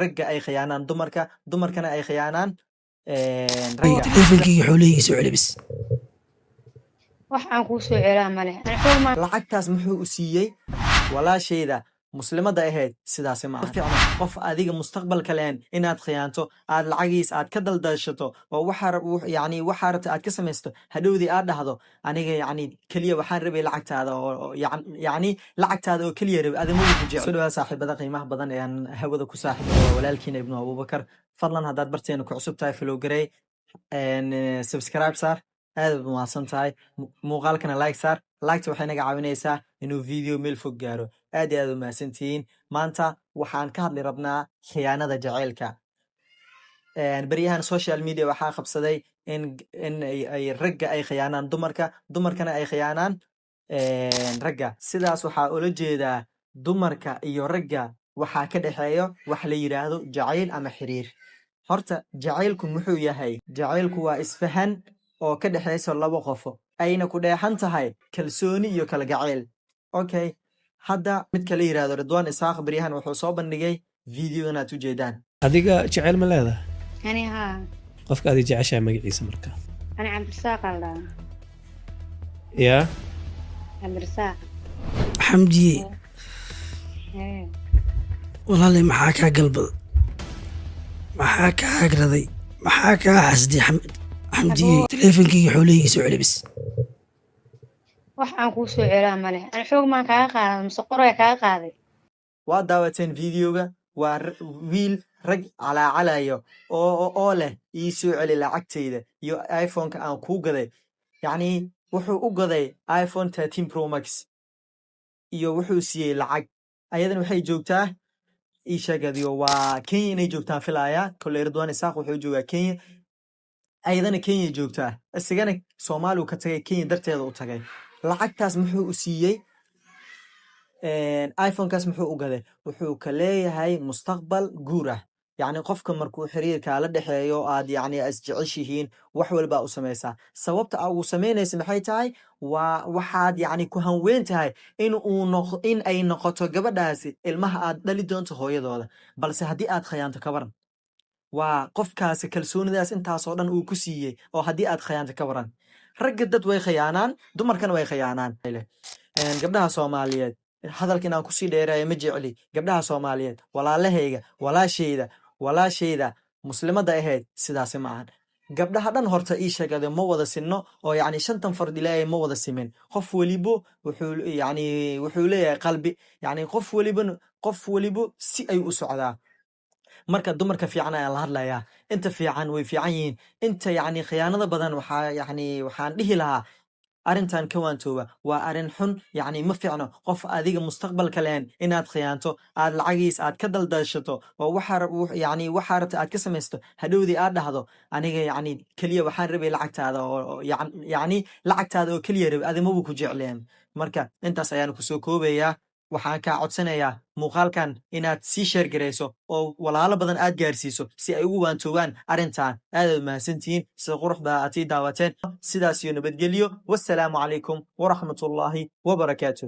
Ragga ay khiyaanaan dumarka, dumarkana ay khiyaanaan ragga. Teleefonkeyga xoolahayga soo celi bis. Wax aan kuu soo celaa male. Ani xoog maan. Lacagtaas muxuu u siiyey? Walaashayda muslimadda ahayd, sidaasi ma aha. Fiicno qof adiga mustaqbalka lehen inaad khiyaanto, aad lacagiis aad ka daldashato oo yacni waxaa rabta aad ka samaysto, hadhowdii aad dhahdo: "Aniga yacni keliya waxaan rabay lacagtaada oo yacni lacagtaada oo keliya rabay, adima ku jecel." Soo dhawaad, saaxiibada qiimaha badan ee aan hawada ku saaxiibada. Waa walaalkiina Ibnu Abubakar. Fadlan, haddaad barteena ku cusub tahay, follow garey, subscribe saar. Aad baad mahadsan tahay. Muuqaalkana like saar. Like-ta waxay naga caawinaysaa inuu video meel fog gaaro. Aad iyo aad u mahadsantihiin. Maanta waxaan ka hadli rabnaa khiyaanada jaceylka. Beryahan social media waxaa qabsaday in ay ragga ay khiyaanaan dumarka, dumarkana ay khiyaanaan ragga. Sidaas waxaa ula jeedaa, dumarka iyo ragga waxaa ka dhexeeyo wax la yidhaahdo jacayl ama xiriir. Horta jacaylku muxuu yahay? Jacaylku waa isfahan oo ka dhexayso laba qofo, ayna ku dheexan tahay kalsooni iyo kalgacayl. Okay, hadda midka la yidhaahdo Ridwaan Isaaq beryahan wuxuu soo bandhigay video inaad ujeedaan. Adiga jecel ma leedahay? Ani haa. Qofka adi jeceshahay magaciisa marka? Ani Cabdirasaaq aa la dhahaa. Yaa? Cabdirasaaq. Xamdiye. Ee. Walaalay, maxaa kaa galbada? Maxaa kaa hagraday? Maxaa kaa xasday? Xamdiye, teleefonkeyga xoolahayga soo celi bis. Wax aan kuu soo celaa male. Ani xoog maan kaaga qaaday mise qoraya kaaga qaaday? Waa daawateen videoga. Waa wiil rag calaacalayo oo leh: "Ii soo celi lacagtayda iyo iPhoneka aan kuu gaday." Yacni wuxuu u gaday iPhone 13 Pro Max iyo wuxuu siiyey lacag. Ayadana waxay joogtaa, ii sheeg adigo, waa Kenya inay joogtaan filaya. Kolley Ridwaan Isaaq wuxuu joogaa Kenya, ayadana Kenya joogtaa. Isagana Soomaaliu ka tagay, Kenya darteeda u tagay. Lacagtaas muxuu u siiyey? iPhonekaas muxuu u gaday? Wuxuu ka leeyahay mustaqbal guur ah. Yacni qofka markuu xiriirkaa la dhexeeyo, aad yacni isjeceshihiin, wax walbaa u samaysaa. Sababta aa ugu samaynaysa maxay tahay? Waa waxaad yacni ku hanweyn tahay in uu noq in ay noqoto gabadhaasi ilmaha aad dhali doonto hooyadooda. Balse haddii aad khayaanto, ka waran? Waa qofkaasi kalsoonidaas intaasoo dhan uu ku siiyey oo haddii aad khayaanto, ka waran? Ragga dad way khayaanaan, dumarkana way khayaanaan. Gabdhaha Soomaaliyeed, hadalka inaan kusii dheereeyo ma jecli. Gabdhaha Soomaaliyeed, walaalahayga, walaashayda muslimadda ahayd, sidaasi ma ahan. Gabdhaha dhan horta ii sheegade ma wada sinno oo yacni shantan fard Ilaahay ma wada simin. Qof welibo wuxuu yacni wuxuu leeyahay qalbi, yacni qof welibo si ayuu u socdaa. Marka dumarka fiican ayaan la hadlayaa. Inta fiican way fiican yihiin. Inta yacni khiyaanada badan, waxaa yacni waxaan dhihi lahaa: arrintan ka waantooba. Waa arrin xun. Yacni ma fiicno qof adiga mustaqbalka lehen inaad khiyaanto, aad lacagiis aad ka daldashato oo yacni waxaa rabta aad ka samaysto, hadhowdii aad dhahdo: "Aniga yacni keliya waxaan rabay lacagtaada oo yacni lacagtaada oo keliya rabay, adimaba ku jecleen." Marka intaas ayaan kusoo koobayaa. Waxaan kaa codsanayaa muuqaalkan inaad sii share garayso oo walaalo badan aad gaarsiiso si ay ugu waantoobaan arrintan. Aadaad mahadsantihiin sida quruxda aad ii daawateen. Sidaas iyo nabadgelyo. Wassalaamu calaykum waraxmatullaahi wabarakaatu.